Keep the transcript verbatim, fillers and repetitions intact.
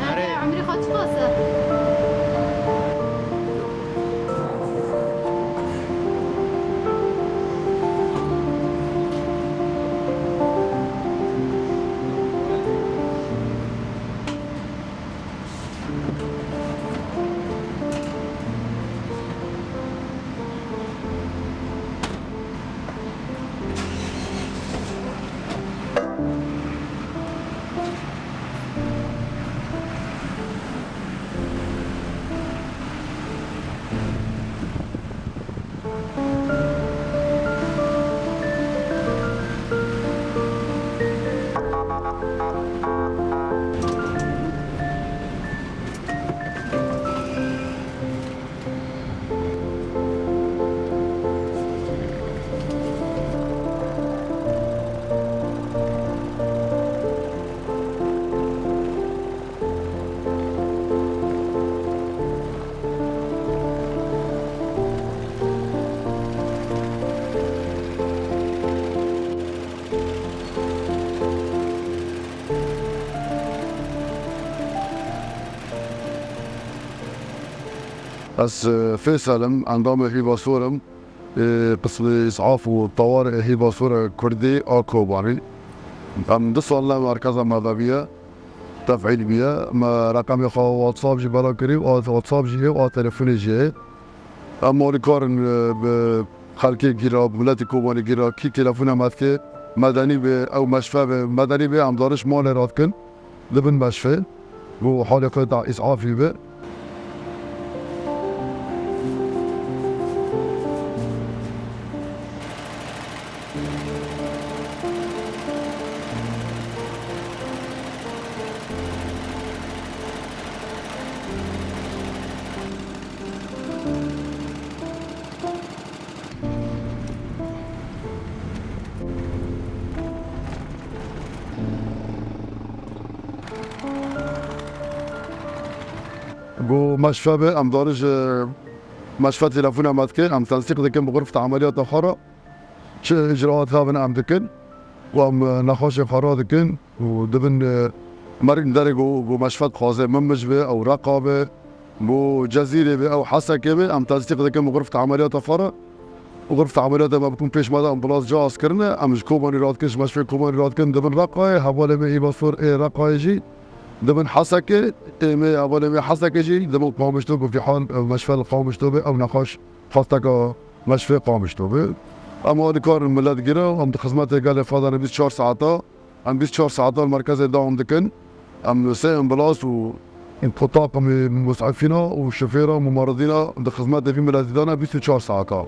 Erê, emrê xwe çiqas e? Ez, e, Fêsel im, endamê Hîva Sor im, e, qismê îsaf û tewarê Hîva Sor Kurdî a Kobanî. Em du sal ne merkeza me veviye, tefîl bûye. Me reqemê xwe WhatsApp jî bela kirî, a WhatsApp jî hê, a telefonê jî hê. Em alîkar in, e, bi xelkê gîra, bi miletê Kobanî gîra, kî telefona me dike, medenî be, ew meşfe be, medenî be, em dariş malê radikin, dibin meşfê, ku halê xwe da îsafî be. Ku meşfe be, em dariş, e, meşfe telefona me dike, em tensîq dikin bi xurfeta emeliyata xwe re. Çi îcraat hebin em dikin û em, e, nexweşê xwe radikin û dibin, e, merî derê ku, ku meşfe dixwaze, Minbij be, ew Reqa be, ku Cezîrê be, ew Hesekê be, em tesdîq dikin bi xurfeta emeliyata xwe re. Xurfeta emeliyata me bikin pêş me de ambulans cihaz kirine, em ji Kobanî radikin, ji meşfê Kobanî radikin, dibin Reqayê, hevalê me Hîva Sor ê Reqayê jî dibin Hesekê, ê me hevalê me Hesekê jî dibin Qamişlo, ku fîhal, e, meşfe li Qamişlo be, ew nexweş Xwesteka meşfê Qamişlo be. Em alîkar in, milet gîre, em di xizmetê gelê xwe de ne bîst çar saeta. Em bîst çar saeta li merkezê dewam dikin. Em sê ambulans û, û taqimê musefîna û şofêra mumaridîna di xizmetê vî miletî de ne bîst û çar saeta.